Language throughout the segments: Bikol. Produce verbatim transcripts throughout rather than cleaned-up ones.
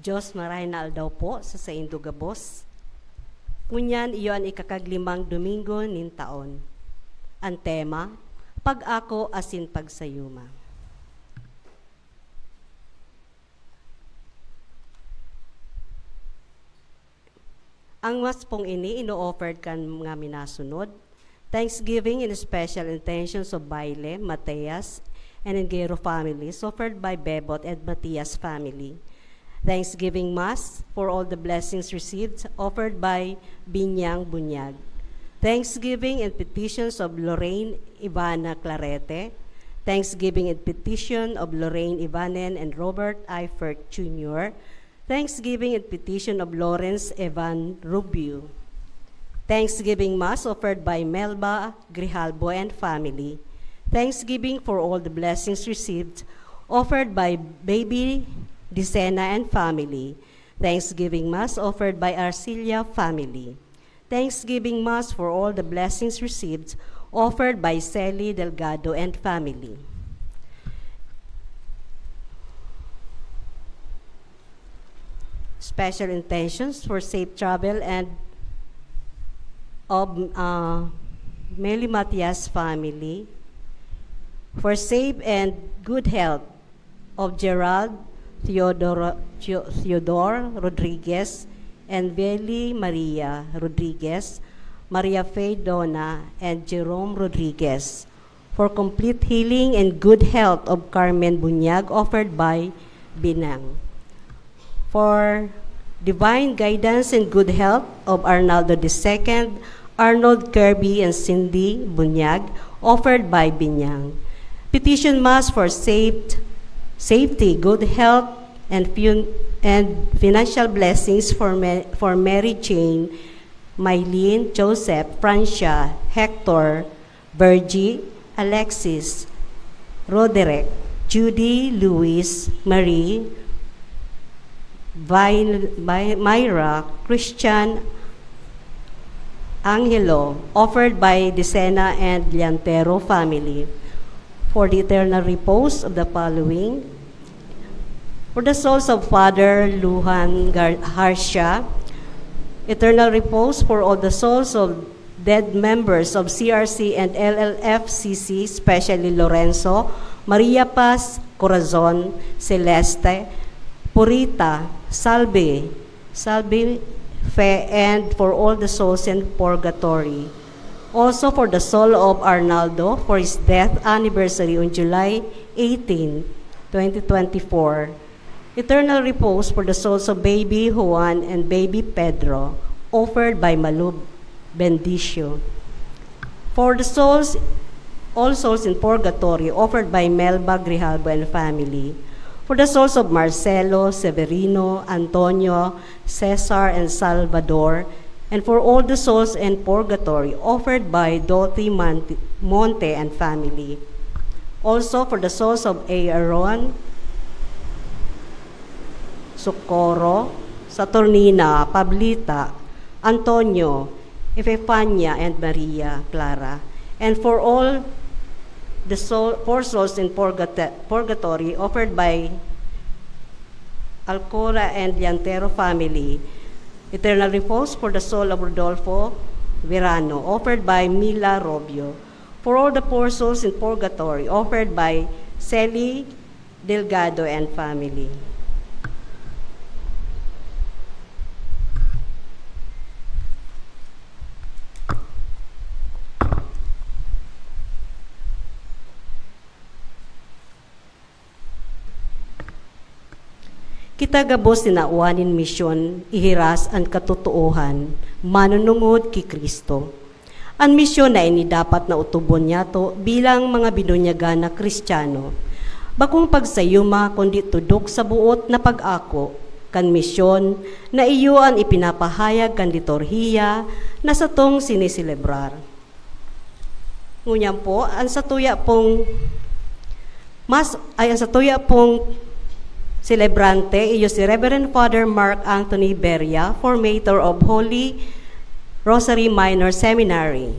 Dios, marahay na aldaw po sa saindo gabos. Ngunyan iyo an ikakaglimang Domingo nin taon. An tema, Pag-ako asin pagsayuma. Ang mass pong ini ino-offered kan mga minasunod. Thanksgiving in special intentions of Baile, Mateas, and Engero families offered by Bebot and Matias family. Thanksgiving Mass for all the blessings received offered by Binyang Bunyag. Thanksgiving and petitions of Lorraine Ivana Clarete. Thanksgiving and petition of Lorraine Ivanen and Robert Eifert Junior. Thanksgiving and petition of Lawrence Evan Rubio. Thanksgiving Mass offered by Melba Grijalbo and family. Thanksgiving for all the blessings received offered by Baby Dicena and family. Thanksgiving Mass offered by Arcilia family. Thanksgiving Mass for all the blessings received offered by Sally Delgado and family. Special intentions for safe travel and of uh, Meli Matias family, for safe and good health of Gerald Theodoro, Theo- Theodore Rodriguez and Veli Maria Rodriguez, Maria Faye Dona, and Jerome Rodriguez, for complete healing and good health of Carmen Bunyag, offered by Binang. For divine guidance and good health of Arnaldo the second, Arnold Kirby and Cindy Bunyag, offered by Binyang. Petition Mass for safe, safety, good health, and, fun- and financial blessings for, Ma- for Mary Jane, Mylene, Joseph, Francia, Hector, Virgie, Alexis, Roderick, Judy, Luis, Marie, Vine, Vi- Myra, Christian, Angelo, offered by Decena and Liantero family, for the eternal repose of the following. For the souls of Father Luhan Gar- Harsha, eternal repose for all the souls of dead members of C R C and L L F C C, especially Lorenzo, Maria Paz, Corazon, Celeste, Purita, Salve, Salve Fe, and for all the souls in purgatory. Also for the soul of Arnaldo, for his death anniversary on July eighteen, twenty twenty-four. Eternal repose for the souls of Baby Juan and Baby Pedro, offered by Malub Bendicio. For the souls, all souls in purgatory, offered by Melba Grijalbo and family. For the souls of Marcelo, Severino, Antonio, Cesar, and Salvador, and for all the souls in purgatory, offered by Dottie Monte, Monte and family. Also for the souls of Aaron, Socorro, Saturnina, Pablita, Antonio, Epifania, and Maria Clara, and for all the soul, poor souls in purgata- purgatory, offered by Alcora and Liantero family. Eternal repose for the soul of Rodolfo Verano, offered by Mila Robio. For all the poor souls in purgatory, offered by Sally Delgado and family. Kita gabos tinawan nin misyon, ihiras an katotoohan, manunungod ki Cristo. An misyon na ini dapat na otobon niyato bilang mga binunyagan na Kristiyano. Bakong pagsayuma, kundi tudok sa boot na pag-ako kan misyon na iyo an ipinapahayag kan liturhiya na satong siniselebrar. Ngunyan po, an satuya pong mas, ay, ang satuya pong selebrante, iyo si Reverend Father Mark Anthony Beria, formator of Holy Rosary Minor Seminary.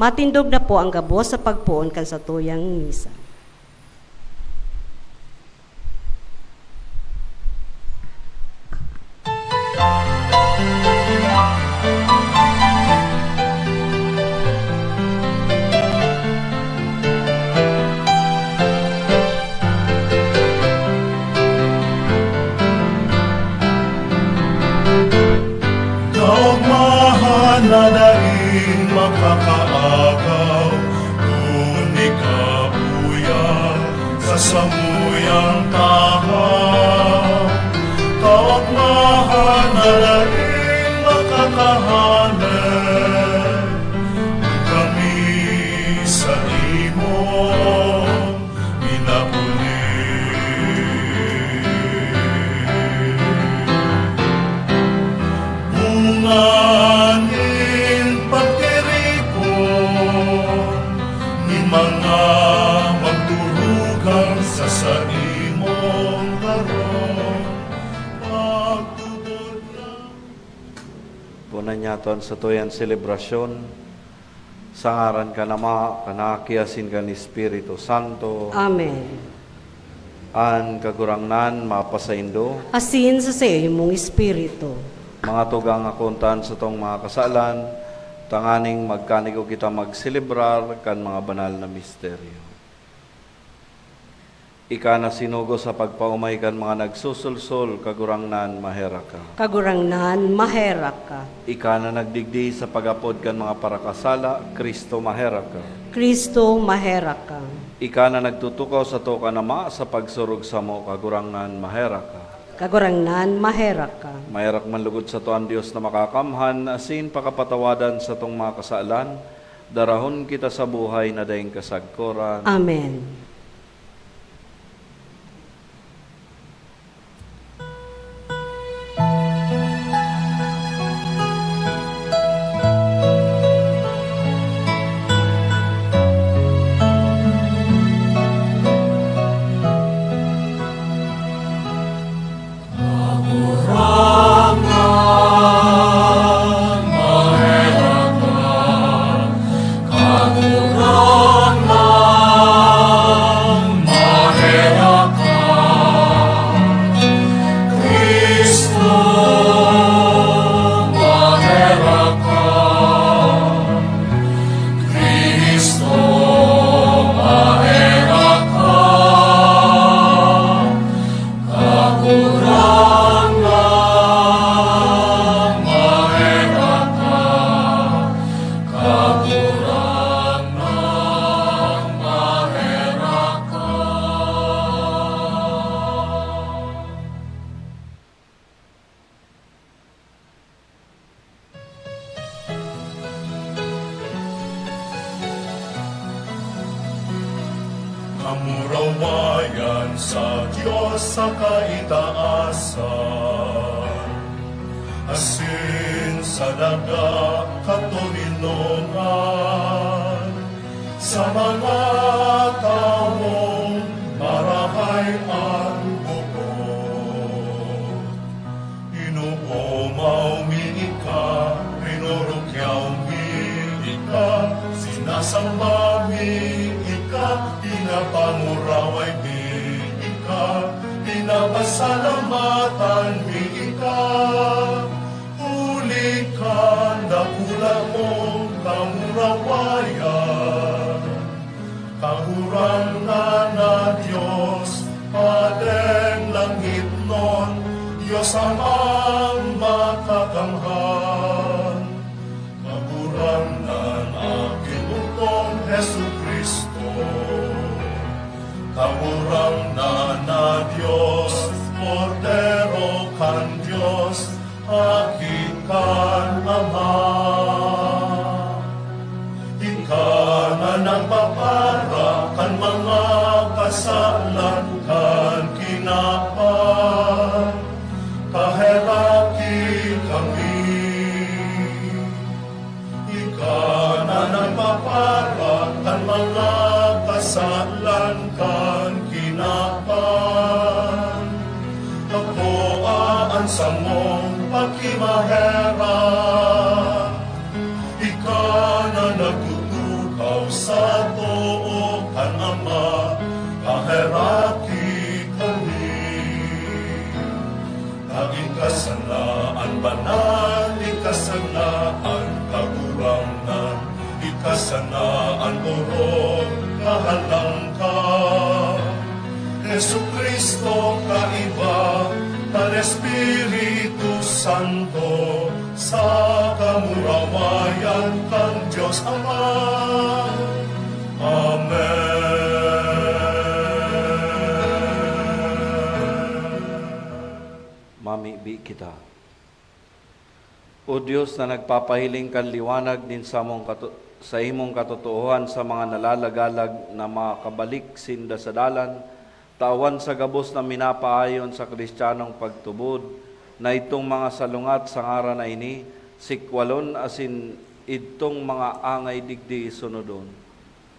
Matindog na po ang gabos sa pagpoon kan satuyang misa. Pagmahal na daing makakahalay, kami sa imo minapuli. Bunga nin pagtiripon nin mga magturugang sa saimong harong. Pagtubod na. Puna niya ton sa tuyan selebrasyon, sa ngaran kan Ama, kan Aki, asin kan Espiritu Santo. Amen. An Kagurangnan mapasaindo. Asin sa saimong espiritu. Mga tugang, akontan satong mga kasalan, tanganing magkanigo kita magselebrar kan mga banal na misteryo. Ika na sinugo sa pagpaomay kan mga nagsusulsol, Kagurangnan, maherak ka. Kagurangnan, maherak ka. Ika na nagdigdi sa pag-apod kan mga parakasala, Cristo, maherak ka. Cristo, maherak ka. Ika na nagtutukaw sato kan Ama sa pagsurog samo, Kagurangnan, maherak ka. Kagurangnan, maherak ka. Maherak man lugod sato an Dios na makakamhan, asin pakapatawadan satong mga kasalan, darahon kita sa buhay na daing kasagkoran. Amen. Kamurawayan sa Dios sa kaitaasan, asin sa daga katoninongan, sa mga tawong marahay an buko. Inoomaw mi ika, rinurukyaw mi ika, sinasamba mi ika, pinapanguraway mi ika, pinapasalamatan mi ika, huli kan dakula mong kamurawayan. Kagurangnan na Dios, Padeng langitnon, Dios Amang makakamhan. Kagurangnan na Aki mong Jesu-Cristo, Kagurangnan na Dios, Kordero kan Dios, Aki kan Ama. Ika na nagpapara kan mga kasalan kan kinaban, kaheraki kami. Ika na nagpapara kan mga kasalan kan kinaban. Akoa an samong pakimaherak. Ika na nagtutukaw sa too kan Ama, kaheraki kami. Ika sana an banal, ika sana an kagurangnan, ika sana an orog, kahalangka. Jesu-Cristo, kaiba kan Espiritu Santo, sa kamurawayan kan Dios Ama. Amen. Mibi kita. O Dios na nagpapahiling kan liwanag nin samong kato-, sa imong katotoohan sa mga nalalagalag na makabalik sinda sa dalan, tawan sa gabos na minapaayon sa Kristiyanong pagtubod na itong mga salungat sa ngaran na ini, sikwalon asin idtong mga angay digdi sunodon.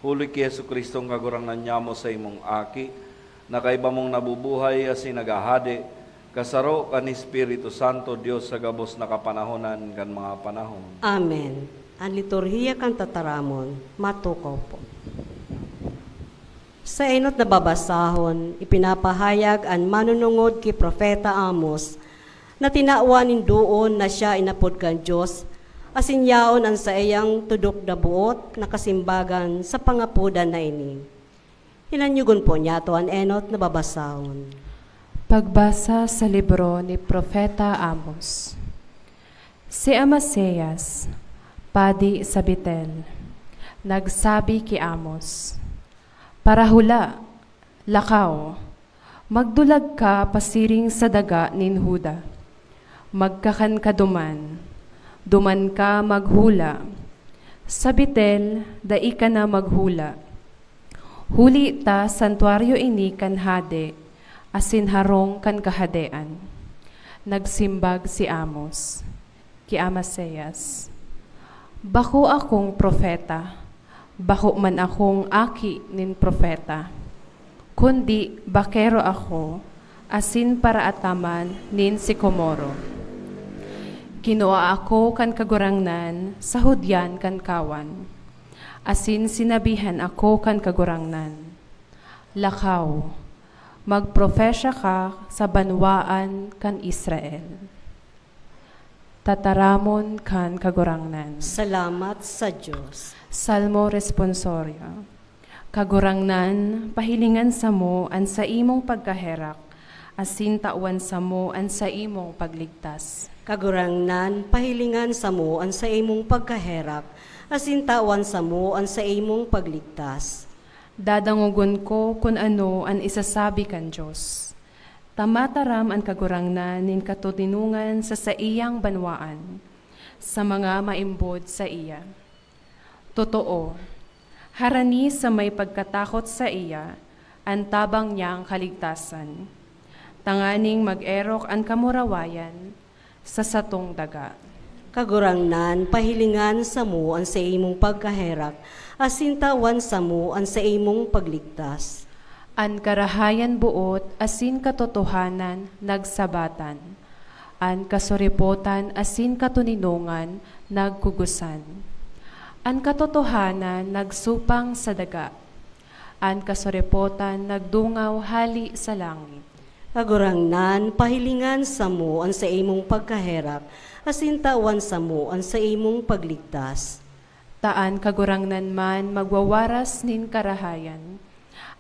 Huli ki Jesu-Cristong Kagurangnan nyamo sa imong Aki, na kaiba mong nabubuhay asin naghahade, kasaro kan Espiritu Santo, Dios sa gabos na kapanahonan kan mga panahon. Amen. An liturhiya kan tataramon, matukaw po. Sa enot na babasahon, ipinapahayag an manunungod ki Propeta Amos na tinawan nin doon na siya inapod kan Dios, asin yaon an saiyang tudok na boot na kasimbagan sa pangapodan na ini. Hinanyogon po niyato an enot na babasahon. Pagbasa sa libro ni Propeta Amos. Si Amasias, padi sa Betel, nagsabi ki Amos, "Parahula, lakaw, magdulag ka pasiring sa daga nin Juda. Magkakan ka duman, duman ka maghula. Sa Betel, dai ka na maghula. Huli ta santuaryo ini kan hade, asin harong kan kahadean." Nagsimbag si Amos ki Amasias, "Bako akong propeta, bako man akong aki nin propeta, kundi bakero ako asin paraataman nin sikomoro. Kinua ako kan Kagurangnan sa hudyan kan kawan, asin sinabihan ako kan Kagurangnan, 'Lakaw, magprofesya ka sa banwaan kan Israel.'" Tataramon kan Kagurangnan. Salamat sa Dios. Salmo Responsorio. Kagurangnan, pahilingan samo an saimong pagkaherak, asin tawan samo an saimong pagligtas. Kagurangnan, pahilingan samo an saimong pagkaherak, asin tawan samo an saimong pagligtas. Dadangogon ko kun ano an isasabi kan Dios. Ta mataram an Kagurangnan nin katoninongan sa saiyang banwaan, sa mga maimbod saiya. Totoo, harani sa may pagkatakot saiya an tabang niyang kaligtasan, tanganing mag-erok an kamurawayan sa satong daga. Kagurangnan, pahilingan samo an saimong pagkaherak, asin tawan samo an saimong pagligtas. An karahayan boot asin katotohanan nagsabatan, an kasuripotan asin katoninongan nagkugusan. An katotohanan nagsupang sa daga, an kasuripotan nagdungaw hale sa langit. Kagurangnan, pahilingan samo an saimong pagkaherak, asin tawan samo an saimong pagligtas. Ta an Kagurangnan man magwawaras nin karahayan,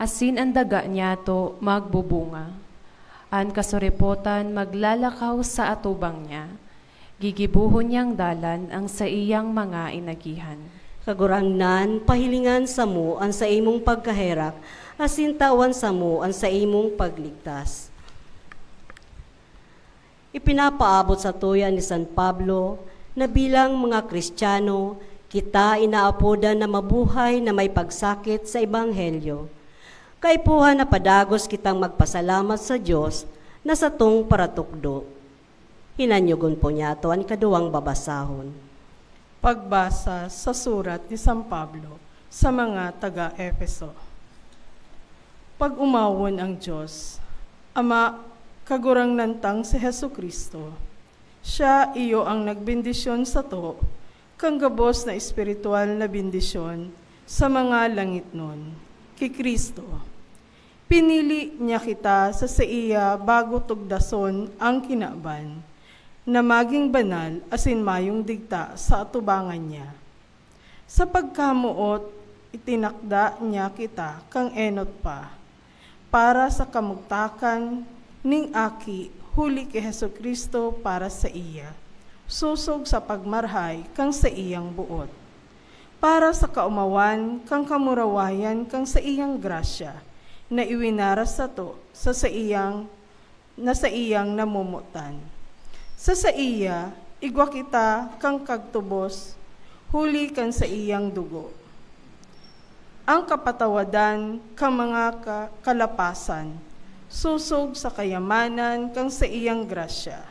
asin an daga niyato magbubunga. An kasuripotan maglalakaw sa atubang niya, gigibohon niyang dalan an saiyang mga inagihan. Kagurangnan, pahilingan samo an saimong pagkaherak, asin tawan samo an saimong pagligtas. Ipinapaabot satuya ni San Pablo na bilang mga Kristiyano, kita inaapodan na mabuhay na may pagsakit sa Ebanghelyo. Kaipuhan na padagos kitang magpasalamat sa Dios na satong paratukdo. Hinanyogon po niyato an ikaduwang babasahon. Pagbasa sa surat ni San Pablo sa mga taga-Efeso. Pag-omawon ang Dios, Ama, Kagurangnan tang si Jesu-Cristo. Siya iyo ang nagbendisyon sato kan gabos na espiritual na bendisyon sa mga langitnon, ki Cristo. Pinili niya kita sa saiya bago tugdason ang kinaban, na magin banal asin mayong digta sa atubangan niya. Sa pagkamoot, itinakda niya kita kan enot pa, para sa kamugtakan nin Aki, huli ki Jesu-Cristo para saiya, sosog sa pagmarahay kan saiyang boot, para sa kaomawan kan kamurawayan kan saiyang grasya na iwinaras sato sa saiyang na saiyang namomotan. Sa saiya, igwa kita kan kagtubos huli kan saiyang dugo, ang kapatawadan kan mga ka-, kalapasan, sosog sa kayamanan kan saiyang grasya,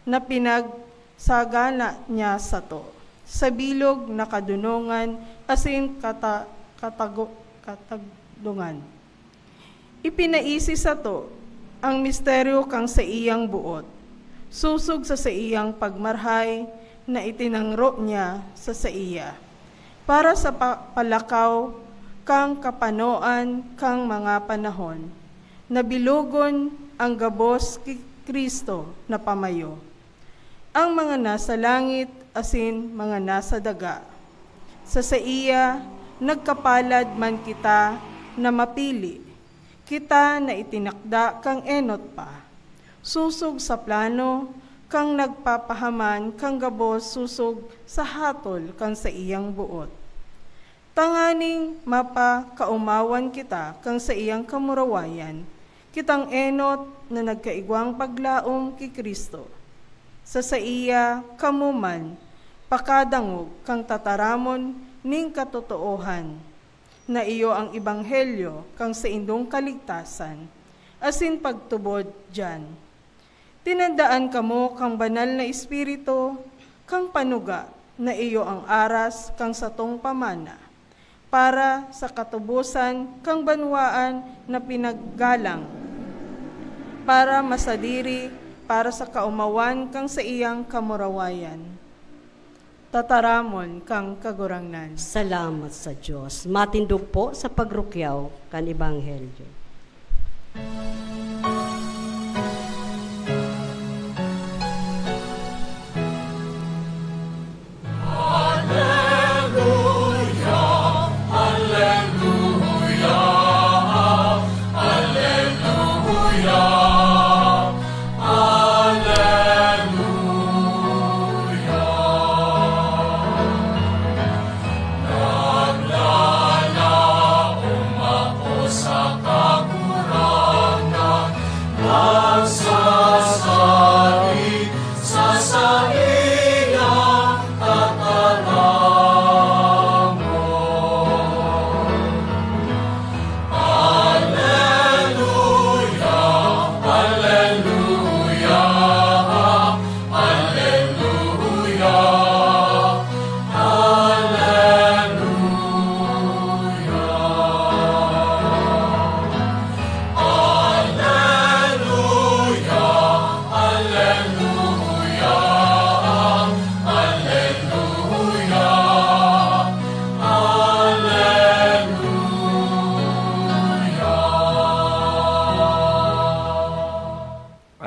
na pinagsagana niya sato, sa bilog na kadunongan asin kata-, katago-, katagdungan. Ipinaisi sato an misteryo kan saiyang boot, sosog sa saiyang pagmarhay na itinangro niya sa saiya, para sa pa-, palakaw kan kapanoan kan mga panahon, na bilogon an gabos ki Cristo na pamayo. An mga nasa langit asin mga nasa daga. Sa saiya, nagkapalad man kita na mapili, kita na itinakda kan enot pa, sosog sa plano kan Nagpapahaman kan gabos sosog sa hatol kan saiyang boot, tanganing mapakaomawan kita kan saiyang kamurawayan, kitang enot na nagkaigwang paglaom ki Cristo. Sa saiya, kamo man, pakadangog kan tataramon nin katotoohan, na iyo an ebanghelyo kan saindong kaligtasan, asin pagtubod diyan. Tinandaan kamo kan Banal na Espiritu kan panuga na iyo an aras kan satong pamana, para sa katubosan kan banwaan na pinaggalang, para masadiri, para sa kaomawan kan saiyang kamurawayan. Tataramon kan Kagurangnan. Salamat sa Dios. Matindog po sa pagrukyaw kan Ebanghelyo.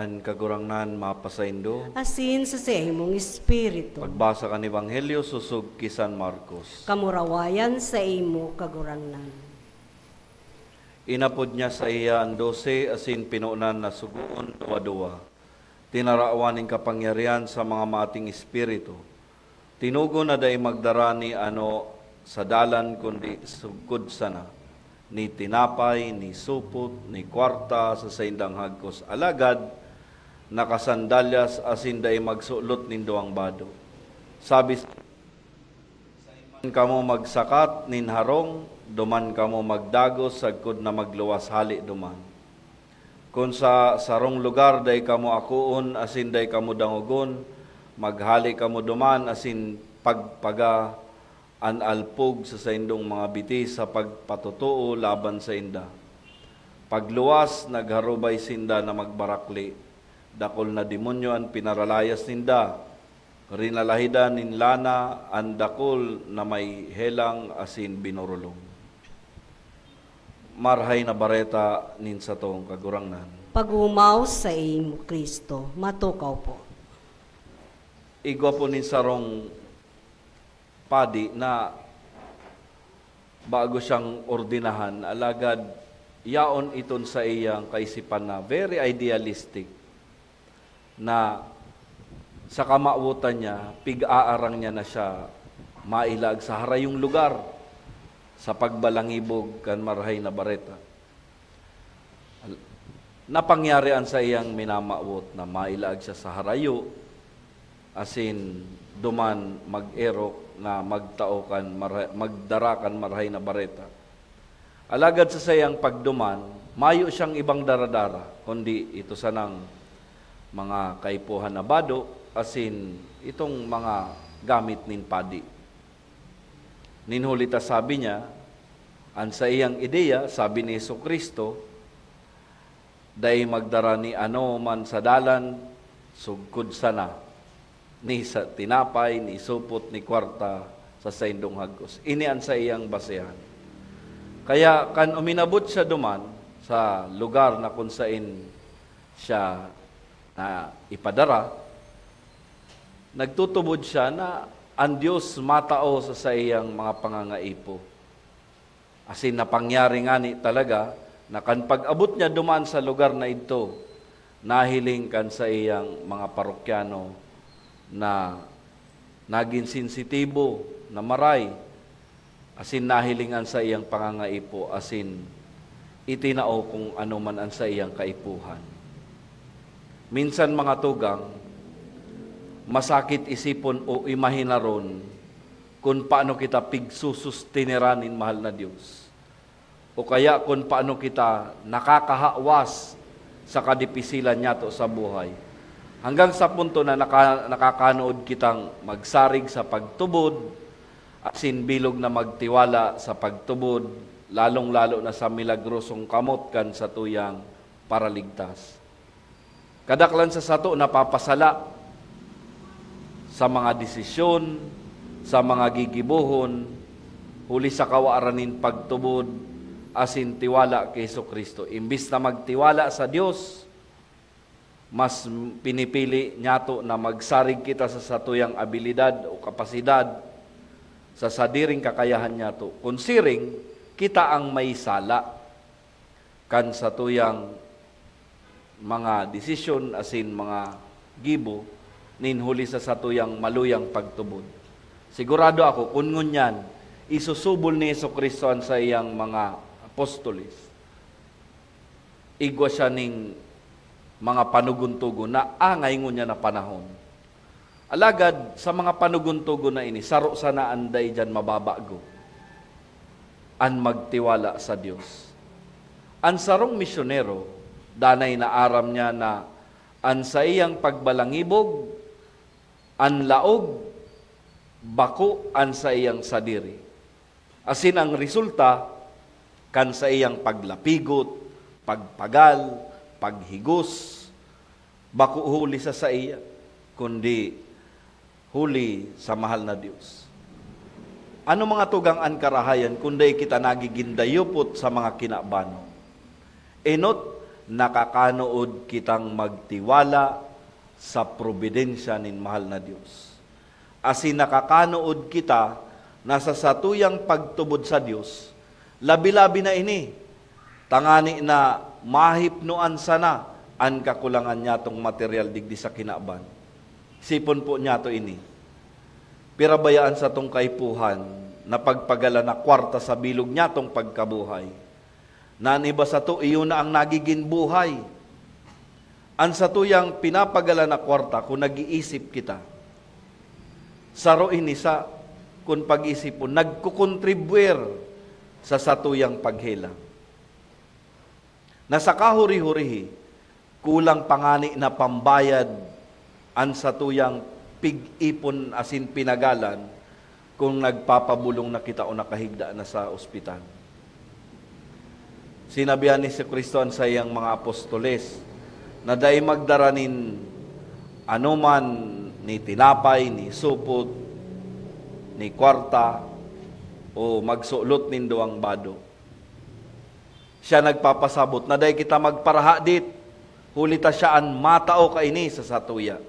An Kagurangnan mapasaindo. Asin sa saimong espiritu. Pagbasa kan Ebanghelyo sosog ki San Marcos. Kamurawayan saimo, Kagurangnan. Inapod niya saiya an dose asin pinonan na sugoon duwa-duwa. Tinarawan nin kapangyarihan sa mga maating espiritu. Tinugon na dai magdara ni ano sa dalan kundi sugkod sana, ni tinapay, ni supot, ni kwarta sa saindang hagkos. Alagad nakasandalyas asin dai magsulot nin duwang bado. Sabi sa Sain man kamo magsakat nin harong, duman kamo magdagos sagkod na magluwas hale duman. Kun sa sarong lugar dai kamo akoon asin dai kamo dangogon, maghale kamo duman asin pagpaga an alpog sa saindong mga biti sa pagpatotoo laban sainda. Pagluwas, nagharubay sinda na magbarakli. Dakul na demonyo an pinaralayas ninda. Rinalahidan nin lana an dakul na may helang asin binorolong. Marahay na Bareta nin satong Kagurangnan. Pag-omaw saimo, Cristo. Matukaw po. Igwa po nin sarong padi na bago siyang ordinahan, alagad yaon iton sa iyang kaisipan na very idealistic, na sa kamawotan niya, pig-aarang niya na siya mailag sa harayong lugar sa pagbalangibog kan Marahay na Bareta. Al-, Napangyari an saiyang minamawot na mailaag siya sa harayo, asin duman mag-erok na magtao kan mara-, magdara kan Marahay na Bareta. Alagad sa saiyang pagduman, mayo siyang ibang daradara, kundi ito sanang mga kaipuhan na bado, asin itong mga gamit nin padi. Nin huli ta sabi niya, an saiyang ideya, sabi ni Jesu-Cristo, dai magdara ni ano man sa dalan, sugkod sana ni sa tinapay, ni supot, ni kwarta sa saindong hagkos. Ini an saiyang basehan. Kaya kan uminabot siya duman sa lugar na kun saen siya na ipadara, nagtutubod siya na an Dios matao sa saiyang mga pangangaipo. Asin napangyari ngani talaga na kan pag-abot niya duman sa lugar na idto, nahiling kan saiyang mga parokyano na nagin sensitibo na maray, asin nahiling an saiyang pangangaipo, asin itinao kung ano man an saiyang kaipuhan. Minsan, mga tugang, masakit isipon o imahinaron kun paano kita pigsusustineran nin mahal na Dios, o kaya kun paano kita nakakahawas sa kadipisilan niyato sa buhay, hanggang sa punto na naka-, nakakanood kitang magsarig sa pagtubod, asin bilog na magtiwala sa pagtubod, lalong-lalo na sa milagrosong kamot kan satuyang Paraligtas. Kadaklan sa sato napapasala sa mga desisyon, sa mga gigibohon, huli sa kawaran nin pagtubod asin tiwala ki Jesu-Cristo. Imbis na magtiwala sa Dios, mas pinipili niyato na magsarig kita sa satuyang abilidad o kapasidad, sa sadiring kakayahan niyato. Kun siring, kita ang may sala kan satuyang mga desisyon asin mga gibo nin huli sa satuyang maluyang pagtubod. Sigurado ako, kun ngunyan, isusubol ni Jesu-Cristo an saiyang mga apostoles, igwa siya ning mga panugon-tugon na angay ngunyan na panahon. Alagad sa mga panugon-tugon na ini, saro sana an dai diyan mababago, an magtiwala sa Dios. An sarong misyonero, danay na aram niya na an saiyang pagbalangibog, an laog, bako an saiyang sadiri. Asin ang resulta kan saiyang paglapigot, pagpagal, paghigos, bako huli sa saiya, kundi huli sa mahal na Dios. Ano, mga tugang, an karahayan kun dai kita nagigin dayupot sa mga kinabanon? Enot, nakakanood kitang magtiwala sa probidensya nin mahal na Dios. Asin nakakanood kita na sa satuyang pagtubod sa Dios, labi-labi na ini, tangani na mahipnoan sana an kakulangan nyatong material digdi sa kinaban. Isipon po nyato ini. Pira baya an satong kaipuhan na pagpagalan na kwarta sa bilog nyatong pagkabuhay, na an iba sato iyo na ang nagigin buhay? An satuyang pinapagalan na kwarta, kun nag-iisip kita, saro ini sa, kun pag-isipon, nagkukontribwir sa satuyang paghelang. Na sa kahuri-hurihi, kulang pa ngani na pambayad an satuyang pig-ipon asin pinagalan kun nagpapabolong na kita o nakahigda na sa ospital. Sinabihan ni Jesu-Cristo an saiyang mga apostoles na dai magdara nin anoman, ni tinapay, ni supot, ni kwarta, o magsulot nin duwang bado. Siya nagpapasabot na dai kita magparahadit, huli ta siya an matao kaini sa satuya.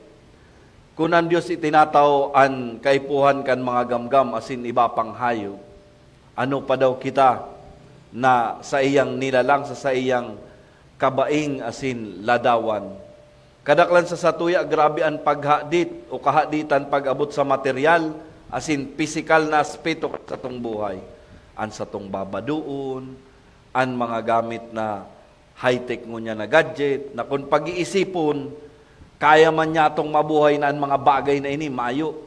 Kun an Dios itinatao an kaipuhan kan mga gamgam asin iba pang hayop, ano pa daw kita na saiyang nilalang sa saiyang kabaing asin ladawan? Kadaklan sa satuya, grabe an paghadit o kahaditan pag-abot sa materyal asin pisikal na aspeto kan satong buhay. An satong babadoon, an mga gamit na high-tech ngunyan na gadget, na kun pag-iisipon, kaya man niya atong mabuhay na an mga bagay na ini, mayo.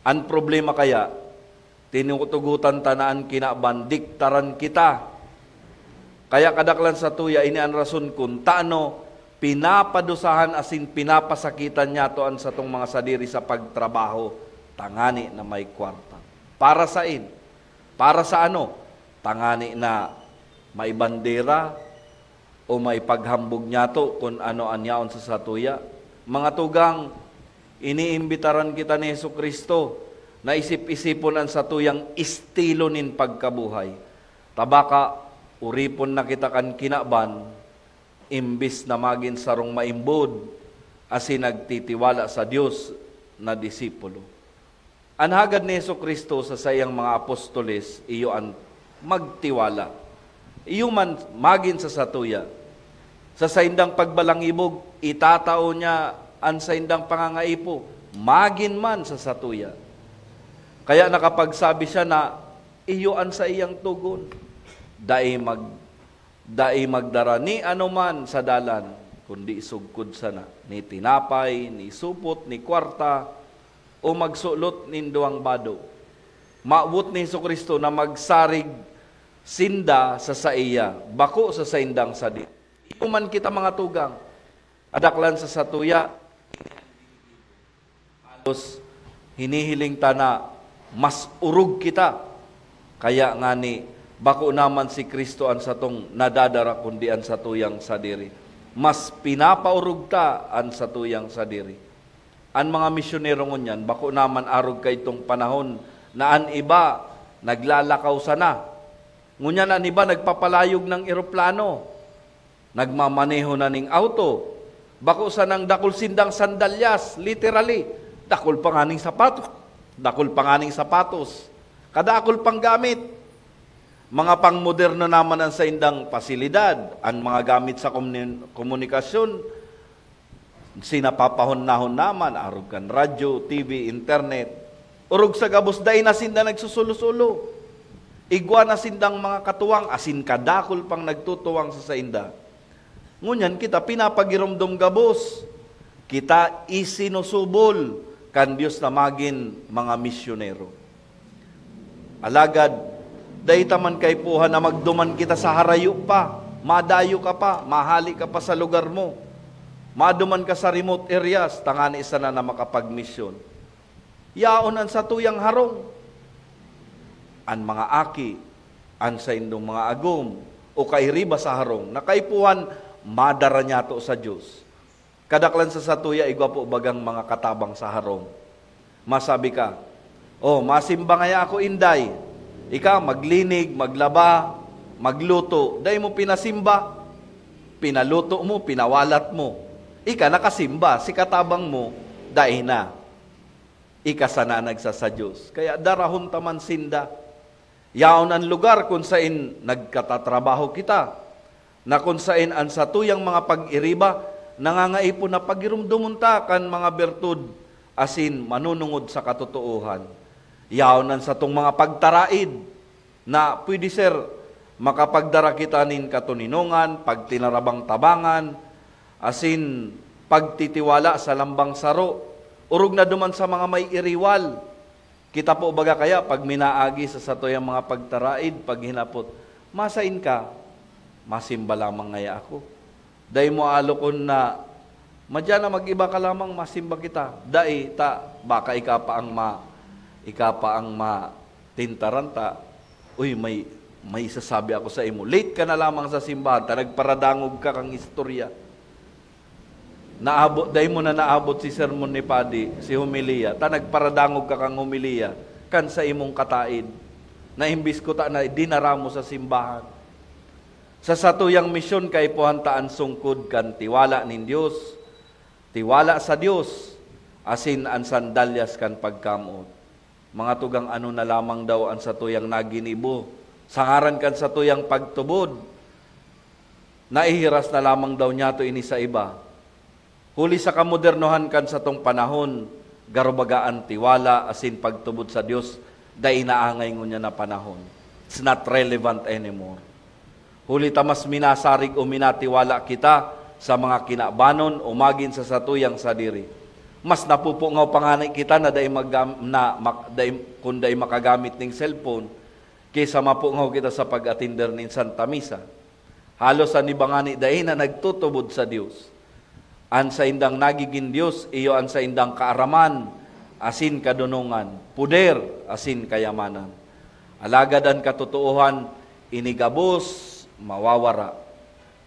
An problema kaya, tinutugotan ta na an kinaban, diktaran kita. Kaya kadaklan sa tuya, ini an rason kun tano pinapadusahan asin pinapasakitan niyato an satong mga sadiri sa pagtrabaho, tangani na may kwarta. Para sain? Para sa ano? Tangani na may bandera o may paghambog niyato kun ano an yaon sa satuya? Mga tugang, iniimbitaran kita ni Jesu-Cristo na isip-isipon an satuyang estilo nin pagkabuhay. Ta baka oripon na kita kan kinaban, imbis na magin sarong maimbod asin nagtitiwala sa Dios na disipulo. An hagad ni Jesu-Cristo sa saiyang mga apostoles iyo an magtiwala. Iyo man magin sa satuya. Sa saindang pagbalangibog, itatao niya an saindang pangangaipo, magin man sa satuya. Kaya nakapagsabi siya na iyo an saiyang togon. Dai mag-, dai magdara ni anoman sa dalan, kundi sugkod sana ni tinapay, ni supot, ni kwarta, o magsulot nin duwang bado. Mawot ni Jesu-Cristo na magsarig sinda sa saiya, bako sa saindang sadiri. Iyo man kita, mga tugang, kadaklan sa satuya, halos hinihiling ta na mas orog kita. Kaya ngani, bako naman si Cristo an satong nadadara, kundi an satuyang sadiri. Mas pinapaorog ta an satuyang sadiri. An mga misyonero ngunyan, bako naman arog kaidtong panahon na an iba naglalakaw sana. Ngunyan an iba nagpapalayog nin eroplano, nagmamaneho na nin auto. Bako sanang dakul sindang sandalyas, literally. Dakul pa nganing sapatos. Dakul pa nganing sapatos. Kadakul pang gamit. Mga pangmoderno naman an saindang pasilidad, an mga gamit sa komuni-, komunikasyon, sinapapahon-nahon naman, arog kan radyo, T V, internet. Orog sa gabos, dai na sinda nagsusulo-sulo. Igwa na sindang mga katuwang, asin kadakul pang nagtutuwang sa sainda. Ngunyan kita pinapagiromdom gabos. Kita isinusubol kan Dios na magin mga misyonero. Alagad, dai ta man kaipuhan na magduman kita sa harayo pa, madayo ka pa, mahali ka pa sa lugar mo. Maduman ka sa remote areas, tangani sana na makapagmisyon. Yaon an satuyang harong. An mga aki, an saindong mga agom, o kairiba sa harong, na kaipuhan madara niyato sa Dios. Kadaklan sa satuya, igwa po bagang mga katabang sa harong. Masabi ka, "Oh, masimba ngaya ako, Inday." Ika, maglinig, maglaba, magluto, dai mo pinasimba. Pinaluto mo, pinawalat mo. Ika nakasimba, si katabang mo, dai na. Ika sana nagsasadyos. Kaya darahon ta man sinda. Yaon an lugar kun saen nagkatatrabaho kita, na kun saen an satuyang mga pag-iriba nangangaipo na pagiromdomon ta kan mga bertud asin manunungod sa katotoohan. Yaon an satong mga pagtaraid na pwede ser makapagdara kita nin katoninongan, pagtinarabang-tabangan, asin pagtitiwala sa lambang saro, orog na duman sa mga may iriwal. Kita po baga kaya pag minaagi sa satuyang mga pagtaraid, paghinapot, "Masain ka?" "Masimba lamang ngaya ako." Dai mo alokon na, "Madya na, mag-iba ka lamang, masimba kita." Dai, ta, baka ika pa ang ma-, ika pa ang matintaran ta. "Uy, may, may isasabi ako sa imo. Late ka na lamang sa simbahan, ta nagparadangog ka kan istorya." Naabot, dai mo na naabot si sermon ni Padi, si homilya, ta nagparadangog ka kan homilya, kan sa imong kataid, na imbis kuta na dinara mo sa simbahan. Sa satuyang misyon, kaipuhan ta an sungkod kan tiwala nin Dios, tiwala sa Dios, asin an sandalyas kan pagkamoot. Mga tugang, ano na lamang daw an satuyang naginibo sa ngaran kan satuyang pagtubod? Naihiras na lamang daw niyato ini sa iba. Huli sa kamodernohan kan satong panahon, garo baga an tiwala asin pagtubod sa Dios dai naangay ngunyan na panahon. It's not relevant anymore. Huli ta mas minasarig o minatiwala kita sa mga kinabanon o magin sa satuyang sadiri. Mas napupungaw pa ngani kita na dai magam-, na mak-, dai, kun dai makagamit ning cellphone, kaysa mapungaw kita sa pag-atender nin Santa Misa. Halos an iba ngani dai na nagtutubod sa Dios. An saindang nagigin Dios iyo an saindang kaaraman asin kadonongan, poder asin kayamanan. Alagad an katotoohan, ini gabos mawawara,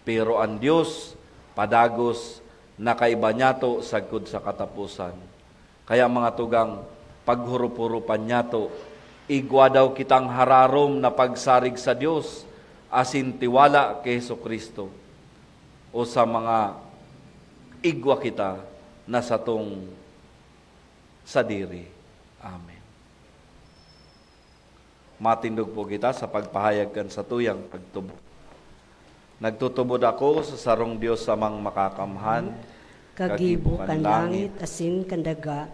pero an Dios padagos na kaiba niyato sagkod sa kataposan. Kaya, mga tugang, paghurup-hurupan niyato, igwa daw kitang hararom na pagsarig sa Dios asin tiwala ki Jesu-Cristo, o sa mga igwa kita na satong sadiri. Amen. Matindog po kita sa pagpahayag kan satuyang pagtubod. Nagtutubod ako sa sarong Dios Amang Makakamhan, Kagibo kan langit asin kan daga,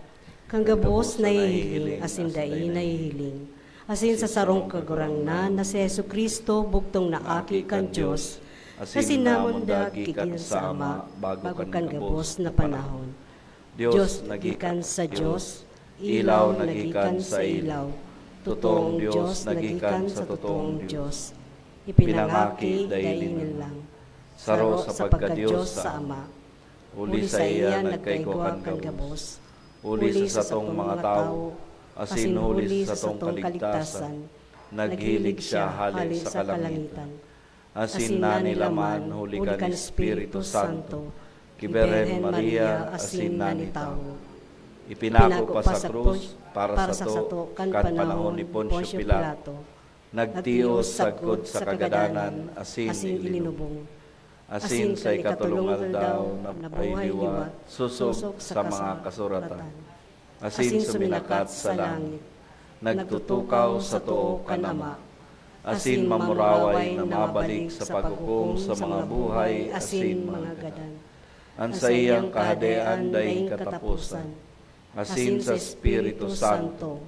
kan gabos na nahihiling asin dai nahihiling, asin sa sarong Kagurangnan na si Jesu-Cristo, bugtong na Aki kan Dios, na sinamunda gikan sa Ama bago kan gabos na panahon. Dios na gikan sa Dios, ilaw na gikan sa ilaw, totoong Dios na gikan sa totoong Dios. Ipinangaki dai nilalang. Saro sa pagka-Dios sa Ama. Huli saiya nagkaigwa kan gabos. Huli sa satong mga tawo, asin huli sa satong kaligtasan, naghilig siya hale sa kalangitan. Asin nanilaman huli kan Espiritu Santo, ki Birhen Maria asin nanitawo. Ipinako pa sa krus para sato kan panahon ni Poncio Pilato. Nagtios sagkod sa kagadanan asin ilinubong. Asin sa ikatolong aldaw nabuhay liwat sosog sa mga kasuratan. Asin suminakat sa langit. Nagtutukaw sa too kan Ama. Asin mamuraway na mabalik sa paghukom sa mga buhay asin mga gadan. An saiyang kahadean daing kataposan. Asin sa Espiritu Santo,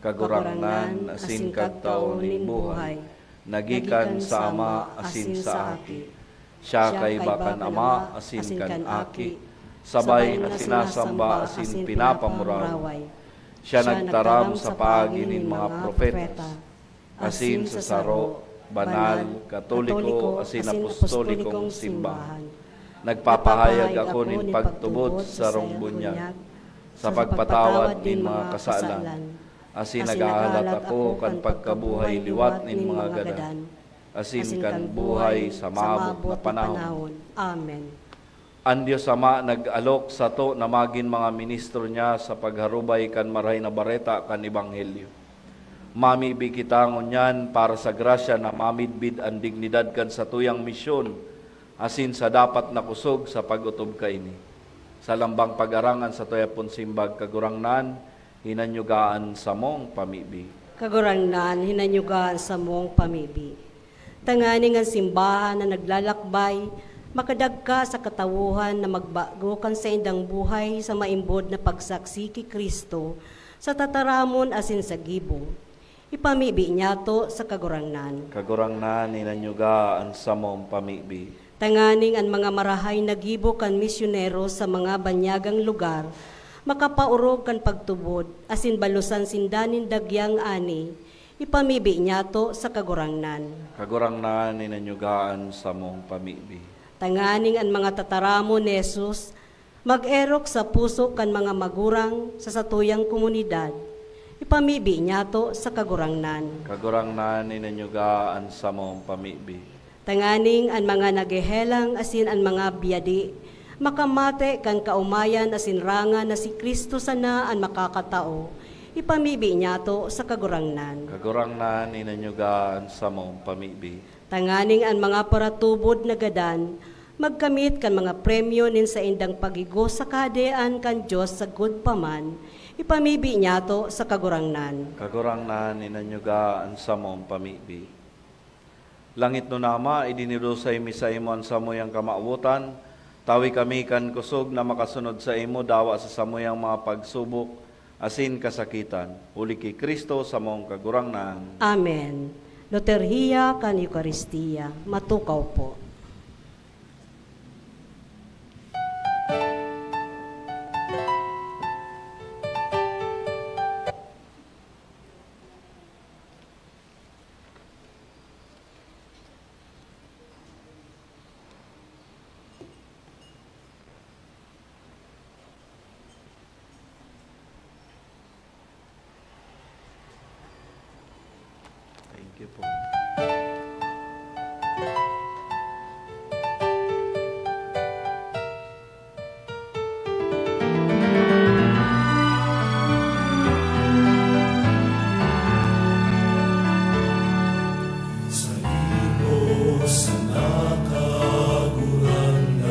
Kagurangnan asin Kagtao nin buhay, na gikan sa Ama asin sa Aki. Siya kaiba kan Ama asin kan Aki, sabay na sinasamba asin pinapamuraway. Siya nagtaram sa paagi nin mga propeta, asin sa saro, banal, katoliko, asin apostolikong simbahan. Nagpapahayag ako nin pagtubod sa sarong bunyag, sa pagpatawad nin mga kasalan, asin naghahalat ako kan pagkabuhay liwat nin mga gadan, asin kan buhay sa maabot na panahon. Amen. An Dios Ama nag-alok sato na magin mga ministro niya sa pagharubay kan Marahay na Bareta kan Ebanghelyo. Mamibi kita ngunyan para sa grasya na mamidbid an dignidad kan satuyang misyon, asin sa dapat na kusog sa pag-otob kaini. Sa lambang pag-arang an satuya pon simbag, Kagurangnan, hinanyuga an samong pamibi. Kagurangnan, hinanyuga an samong pamibi. Tanganing an simbahan na naglalakbay makadagka sa katawohan na magbago kan saindang buhay sa maimbod na pagsaksi ki Cristo sa tataramon asin sa gibo. Ipamibi niyato sa Kagurangnan. Kagurangnan, hinanyuga an samong pamibi. Tanganing an mga marahay na gibo kan misyonero sa mga banyagang lugar makapaorog kan pagtubod asin balosan sinda nin dagyang ani, ipamibi niyato sa Kagurangnan. Kagurangnan, hinanyuga an samong pamibi. Tanganing an mga tataramon ni Jesus mag-erok sa puso kan mga magurang sa satuyang komunidad, ipamibi niyato sa Kagurangnan. Kagurangnan, hinanyuga an samong pamibi. Tanganing an mga naghehelang asin an mga biyadi makamate kan kaomayan asin rangan na si Cristo sana an makakatao, ipamibi niyato sa Kagurangnan. Kagurangnan, hinanyuga an samong pamibi. Tanganing an mga paratubod na gadan magkamit kan mga premyo nin saindang pagigos sa Kahadean kan Dios sagkod pa man, ipamibi niyato sa Kagurangnan. Kagurangnan, hinanyuga an samong pamibi. Langitnon na Ama, idinidusay mi saimo an samuyang kamawotan. Tawi kami kan kusog na makasunod saimo dawa sa samuyang mga pagsubok asin kasakitan, huli ki Cristo, samong Kagurangnan. Amen. Liturhiya kan Eukaristia. Matukaw po. Thank you po. Saimo sana, Kagurangnan,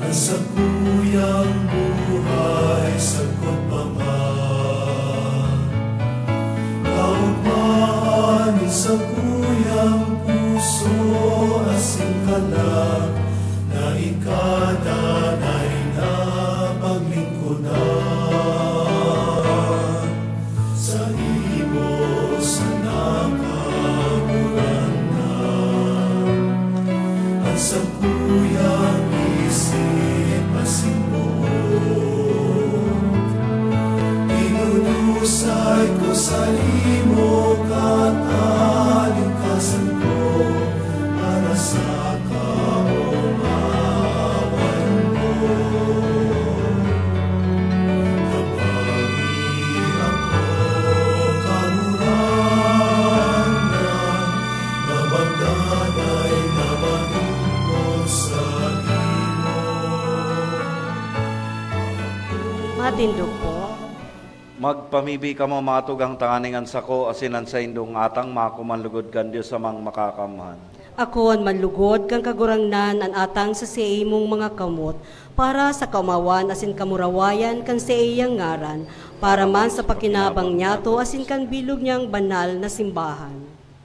an sakuyang buhay sagkod pa man. Kaogmahan nin sakuyang puso asin kalag na ika danay na paglingkodan. Saimo sana, Kagurangnan, an sakuyang isip asin boot. Idudusay ko saimo katalingkasan ko para sa kaomawan mo. Tabangi ako, Kagurangnan, na magdanay na malingkod saimo. Matindog po. Magpamibi kamo, mga tugang, tanganing an sako asin an saindong atang makuman lugod kan Dios Amang Makakamhan. Akoon man lugod kan Kagurangnan an atang sa saimong mga kamot, para sa kaomawan asin kamurawayan kan saiyang ngaran, para man sa pakinabang niyato asin kan bilog niyang banal na simbahan.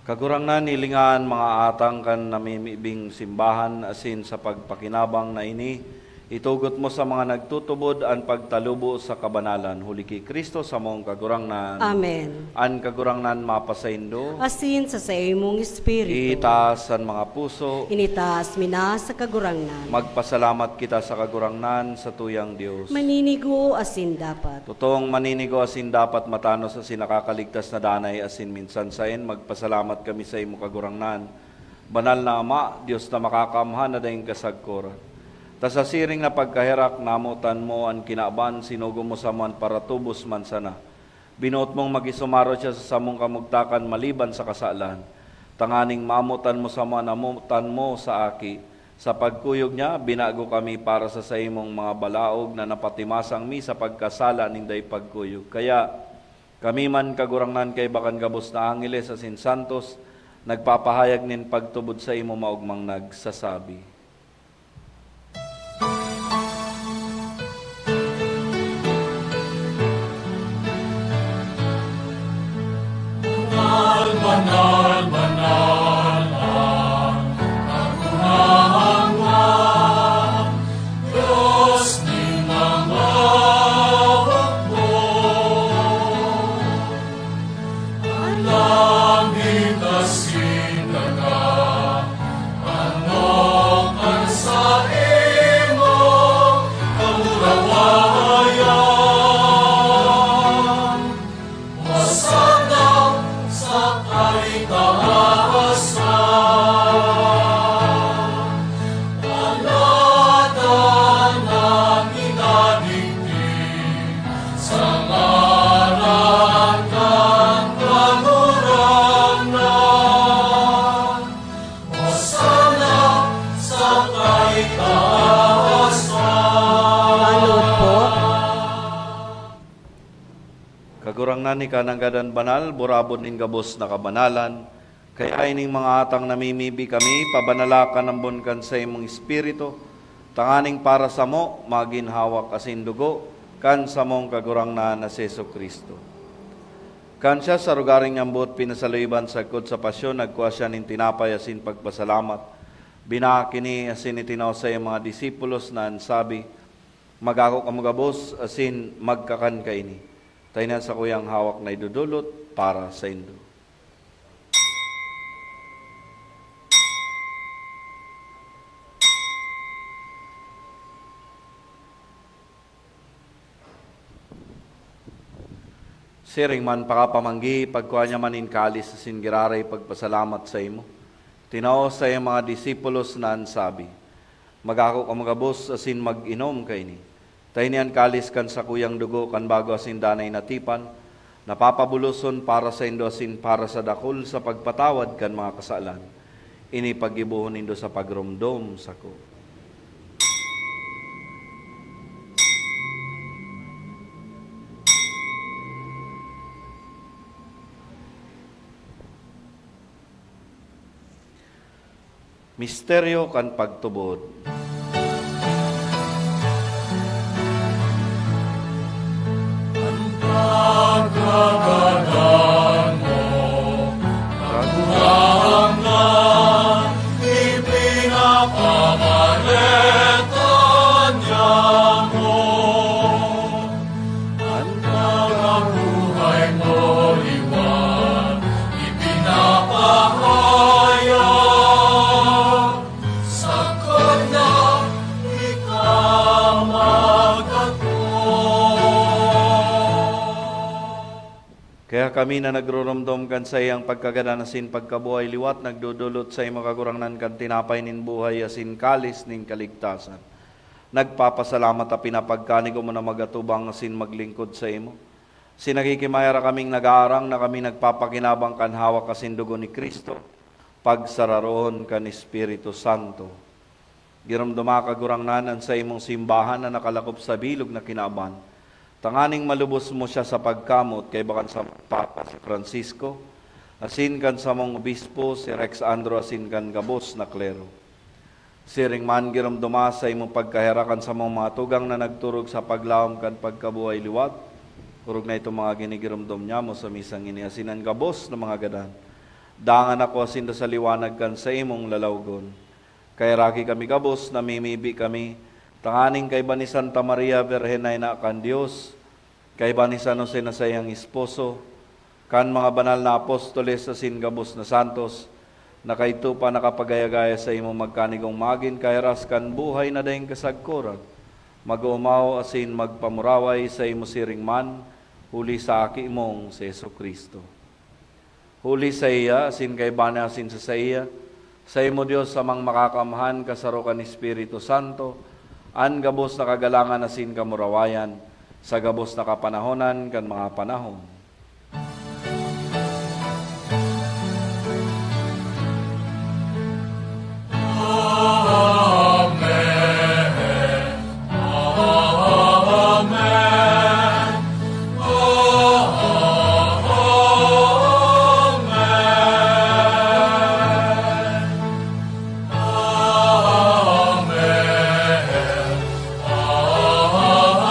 Kagurangnan, hilinga an mga atang kan namimibing simbahan, asin sa pagpakinabang na ini, itugot mo sa mga nagtutubod an pagtalubo sa kabanalan, huli ki Cristo samong Kagurangnan. Amen. An Kagurangnan mapasaindo. Asin sa saimong espiritu. Itaas an mga puso. Initaas mi na sa Kagurangnan. Magpasalamat kita sa Kagurangnan, sa tuyang Dios. Maninigo asin dapat. Totoong maninigo asin dapat, matanos asin nakakaligtas na danay asin minsan saen, magpasalamat kami saimo, Kagurangnan. Banal na Ama, Dios na makakamhan na daing kasagkoran. Ta sa siring na pagkaherak, namotan mo an kinaban, sinugo mo samo an paratubos man sana. Binoot mong magisumarot siya sa samong kamugtakan maliban sa kasalan, tanganing mamotan mo samo an namotan mo sa Aki. Sa pagkuyog niya, binago kami para sa saimong mga balaog na napatimasang mi sa pagkasala nin dai pagkuyog. Kaya, kami man, Kagurangnan, kaiba kan gabos na angheles asin santos, nagpapahayag nin pagtubod saimo maogmang nagsasabi. Banal, banal, banal, ang Kagurangnan, Dios nin mga hukbo. An langit asin daga, ano kan saimong kamurawayan. Hosanna sa kaitaasan. Alada na minadigdi sa ngaran kan Kagurangnan. Hosanna sa kaitaasan. Ano po? Kagurangnan, ika nanggad an banal, burabod nin gabos na kabanalan. Kaya ining mga atang namimibi kami, pabanala kan ambon kan saimong Espiritu, tanganing para samo magin hawak asin dugo kan samong Kagurangnan na si Jesu-Cristo. Kan siya sa rogaring niyang boot pinasaluiban sagkod sa pasyon, nagkua siya nin tinapay asin pagpasalamat, binahak ini asin itinao sa iyang mga disipulos na an sabi, "Mag-ako kamo gabos asin magkakan kaini, ta ini an sakuyang hawak na idodolot para saindo." Siring man pakapamanggi, pagkua niya man nin kalis asin giraray pagpasalamat saimo, tinao sa iyang mga disipulos na an sabi, "Magako kamo gabos asin mag-inom kaini. Ta ini an kalis kan sakuyang dugo kan bago asin danay na tipan, na papabuloson para saindo asin para sa dakul sa pagpatawad kan mga kasalan. Ini paggibohon nindo sa pagromdom sako." Misteryo kan pagtubod. An pagkagadan mo, Kagurangnan, ipinapamaleta niamo. An pagkabuhay mo liwat, ipinapahayag, sa kanya ika magkatoo. Kaya kami na nagruromdom kan saiyang pagkagadan asin pagkabuhay liwat, nagdodolot saimo, Kagurangnan, kan tinapay nin buhay asin kalis nin kaligtasan. Nagpapasalamat ta pinapagkanig mo na magatubang asin maglingkod saimo. Asin nagkikimaya ra kaming nagaarang na kami nagpapakinabang kan hawak asin dugo ni Cristo, pagsararoon kan Espiritu Santo. Giromdoma, Kagurangnan, an saimong simbahan na nakalakop sa bilog na kinaban, tanganing malubos mo siya sa pagkamot, kaiba kan samong Papa, si Francisco, asin kan samong Obispo, si Rex Andro, asin kan gabos na klero. Siring man, giromdoma saimong pagkaherak an samong mga tugang na nagturog sa paglaom kan pagkabuhay liwat, orog na itong mga ginigiromdom niamo sa misang ini, asin an gabos na mga gadan. Dangan ako asin ta sa liwanag kan saimong lalawgon. Kaheraki kami gabos, namimibi kami, tanganing kaiba ni Santa Maria, Birhen na ina kan Dios, kaiba ni San Jose na saiyang esposo, kan mga banal na apostoles asin gabos na santos, na kaidto pa nakapagaya-gaya saimo magkanigong magin kahiras kan buhay na daing kasagkoran, mag-oomaw asin magpamuraway saimo siring man, huli sa Aki mong si Jesu-Cristo. Huli saiya, asin kaiba niya, asin sa saiya, saimo, Dios Amang Makakamhan, kasaro kan Espiritu Santo, an gabos na kagalangan asin kamurawayan, sa gabos na kapanahonan kan mga panahon. Amen. Amen. Amen. Amen.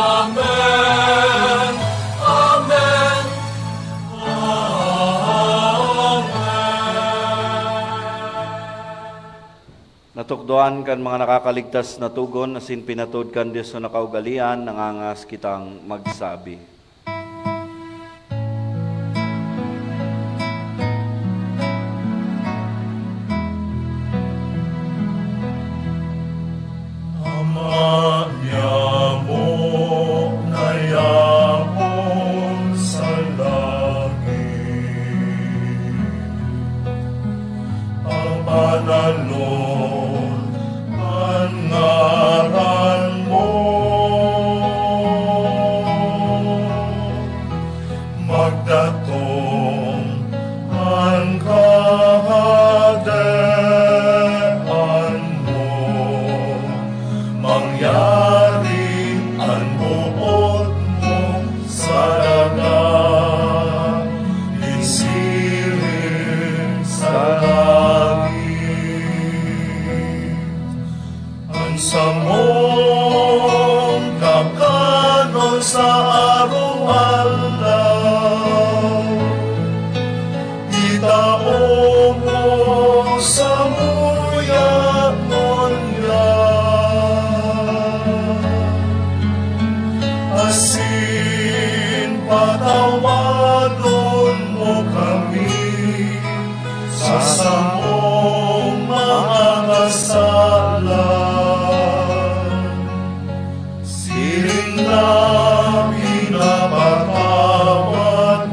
Amen. Amen. Amen. Natukdoan kan mga nakakaligtas na togon asin pinatod kan Dios na kaugalean, nangangas kitang magsabi. Ama niamo na yaon sa langit, pagbanalon an ngaran mo. Magdatong an kahadean mo, mangyari an boot mo sa daga, isiring sa langit. An samong kakanon sa araw-araw, itao mo samuya ngunyan. Asin patawadon mo kami sa samong mga kasalan, siring na pinapatawad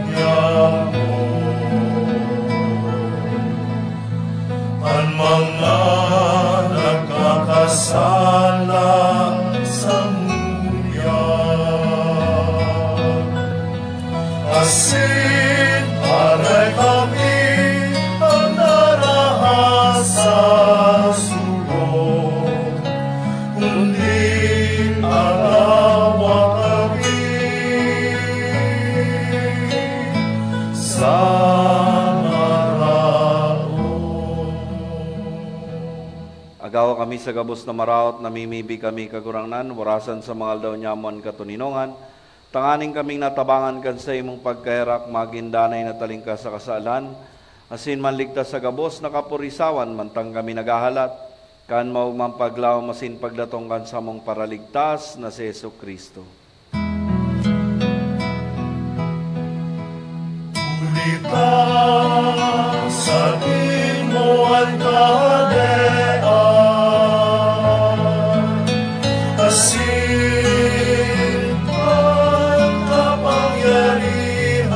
Asin aray kami an narahay sa sugo, kundi an awa kami sa maraot. Agawa kami sa gabos na maraot, namimibi kami, Kagurangnan, warasan sa mga aldaw nyamo an katoninongan, tanganing kaming natabangan kan saimong pagkaherak, magin danay na talingkas sa kasalan, asin manligtas sa gabos na kapurisawan, mantang kami naghahalat kan maogmang paglaom asin pagdatong kan samong Paraligtas na si Jesu-Cristo. Huli ta sa imo an kahadean, asin an kapangyarihan,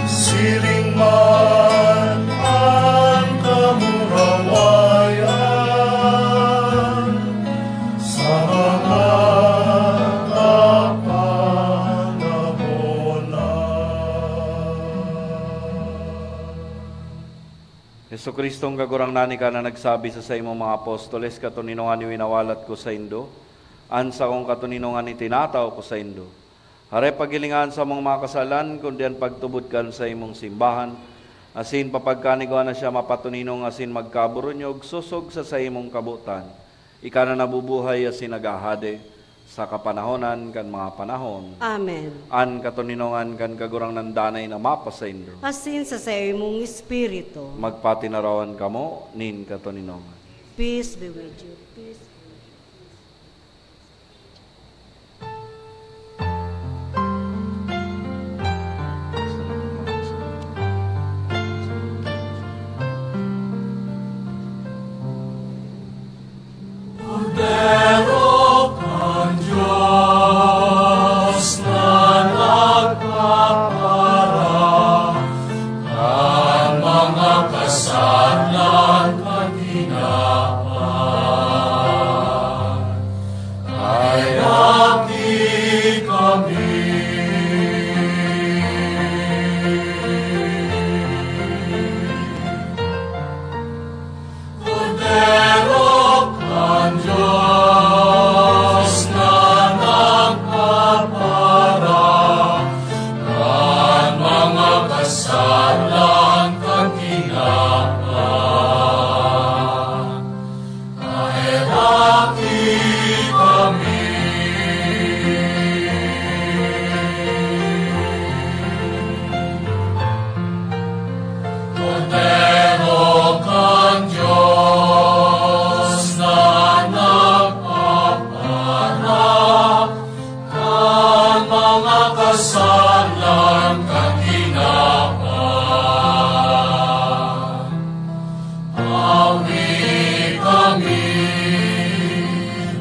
siring man an kamurawayan sa mga kapanahonan. Jesu-Cristong Kagurangnan, ika na nagsabi sa saimong mga apostoles, "Katoninongan iyo winawalat ko saindo, an sakong katoninongan itinatao ko saindo." Hare, paghilinga an samong mga kasalan, kundi an pagtubod kan saimong simbahan, asin papagkanigwa na siya mapatoninong asin magkaburunyog sosog sa saimong kabotan. Ika na nabubuhay asin naghahade sa kapanahonan kan mga panahon. Amen. An katoninongan kan Kagurangnan danay na mapasaindo. Asin sa saimong espiritu. Magpatinarawan kamo nin katoninongan. Peace be with you. Peace be with you. Kordero kan Dios na nagpapara kan mga kasalan kan tinawan, kaheraki kami. Kordero kan Dios na nagpapara kan mga kasalan kan tinawan, kaheraki kami. Kordero kan Dios na nagpapara kan mga kasalan kan tinawan, awi kami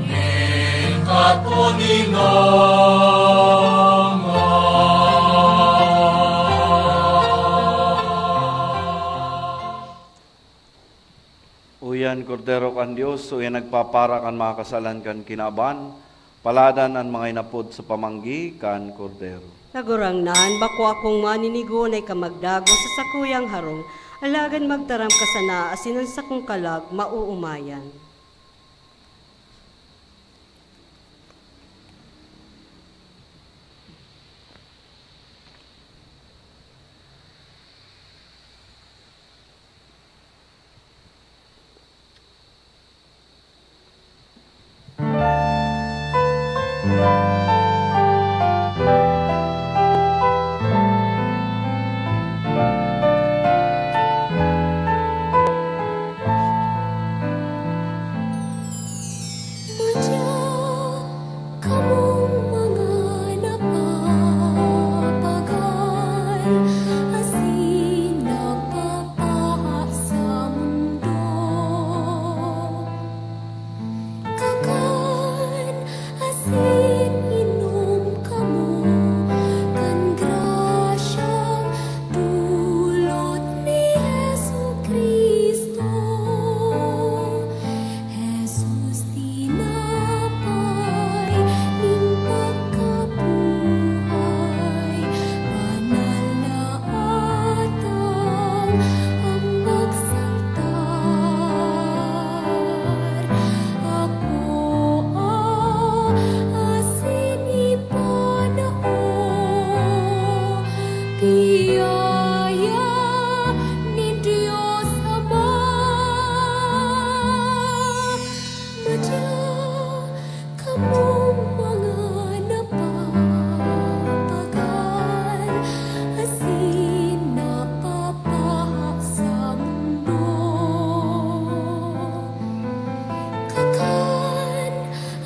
nin katoninongan. Uyan, Kordero kan Dios, uyan nagpapara kan mga kasalan kan kinaban, paladan an mga inapod sa pamanggi kan Kordero. Kagurangnan, bako akong maninigo na ika magdagos sa sakuyang harong, alagad magtaram ka sana asin an sakong kalag maoomayan. Madya kamong mga napapagal asin nagpapaha sa mundo. Kakan asin inom kamo kan grasyang dulot ni Jesu-Cristo. Jesus, tinapay nin pagkabuhay. Samong mga napapagal asin napapaha sa mundo. Kakan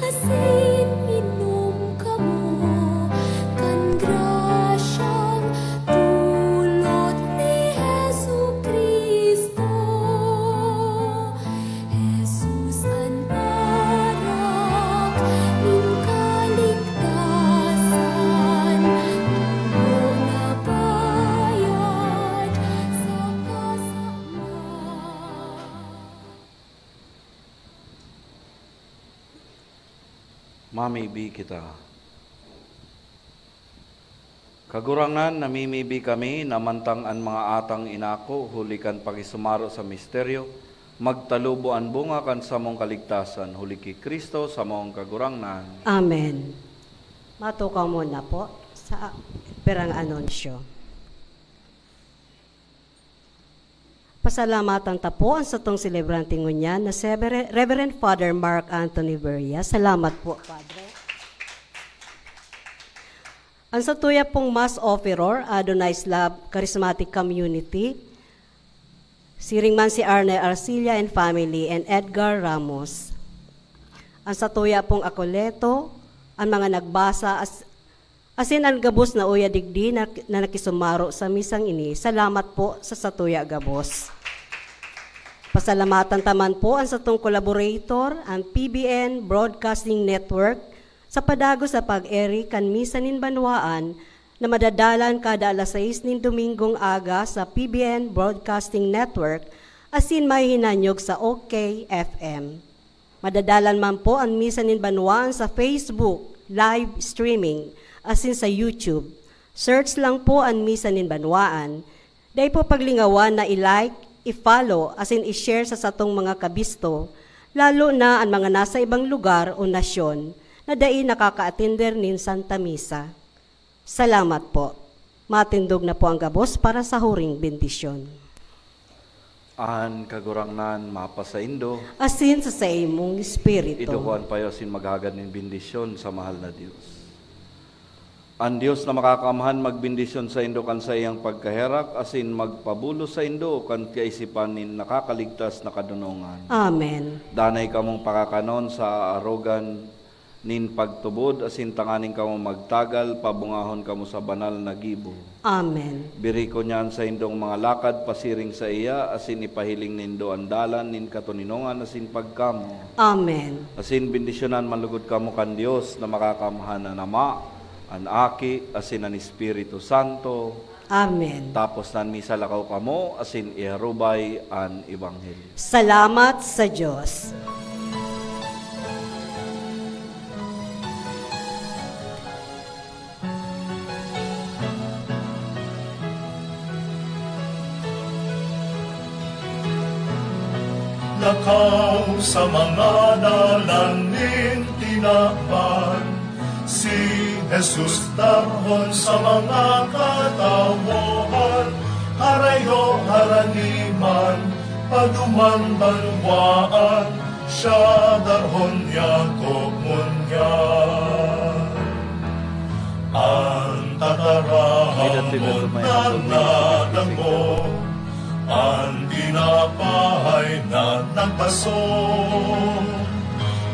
asin inom kamo kan grasyang dulot ni Jesu-Cristo. Jesus an arak nin kaligtasan, dugo na bayad sa kasama. Mamibi kita. Kagurangnan, namimibi kami na mantang an mga atang inako huli kan pakisumaro sa misteryo, magtalubo an bunga kan samong kaligtasan, huli ki Cristo, samong Kagurangnan. Amen. Matukaw muna po sa pirang anunsyo. Pasalamatan ta po an satong selebrante ngunyan na si Rever-, Reverend Father Mark Anthony Beria. Salamat po, Padre. An satuya pong Mass Offeror, Adonai's Love Charismatic Community, siring man si Arnel Arcilla and family and Edgar Ramos. An satuya pong Akoleto, an mga nagbasa as-, asin an gabos na uya digdi na, na nakisumaro sa misang ini, salamat po sa satuya gabos. Pasalamatan ta man po an satong collaborator, an P B N Broadcasting Network, sa padagos na pag-eri kan Misa nin Banwaan na madadalan kada alas sais nin Domingong aga sa P B N Broadcasting Network asin mahihinanyog sa OK F M. Madadalan man po an Misa nin Banwaan sa Facebook live streaming asin sa YouTube. Search lang po an Misa nin Banwaan. Dai po paglingawan na i-like, i-follow, asin i-share sa satong mga kabisto, lalo na an mga nasa ibang lugar o nasyon na dai nakakaatender nin Santa Misa. Salamat po. Matindog na po an gabos para sa huring bendisyon. An Kagurangnan mapasaindo. Asin sa saimong espiritu. Idukoan payo asin maghagad nin bendisyon sa mahal na Dios. An Dios na makakaamhan magbendisyon saindo kan saiyang pagkaherak asin magpabulos saindo kan kaisipan nin nakakaligtas na kadonongan. Amen. Danay kamong pakakanon sa arogan nin pagtubod asin tanganing kamo magtagal, pabungahon kamo sa banal na gibo. Amen. Birikon niya an saindong mga lakad pasiring saiya, asin ipahiling nindo an dalan nin katoninongan asin pagkamoot. Amen. Asin bendisyonan man logod kamo kan Dios na Makakaamhan, an Ama, an Aki, asin an Espiritu Santo. Amen. Tapos na an misa, lakaw kamo asin iharubay an ebanghelyo. Salamat sa Dios. Lakaw sa mga dalan nin tinaban, si Jesus darhon sa mga katawohan, harayo harani man, paduman banwaan, siya darhon niya togon niya. An tataramon na nadangog, an tinapay na nagbaso,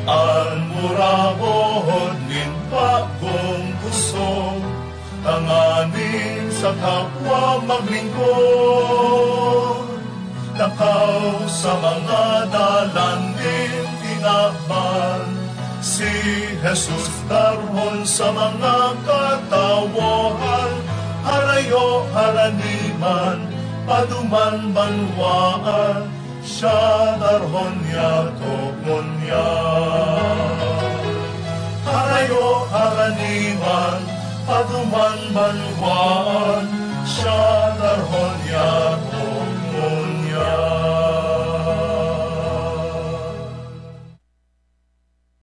an muragon nin bagong pusog, tanganing sa kapwa maglingkod. Lakaw sa mga dalan nin tinaban, si Jesus darhon sa mga katawohan, harayo harani man, paduman banwaan, siya darhon niya togon niya. Harayo harani man, paduman banwaan, siya darhon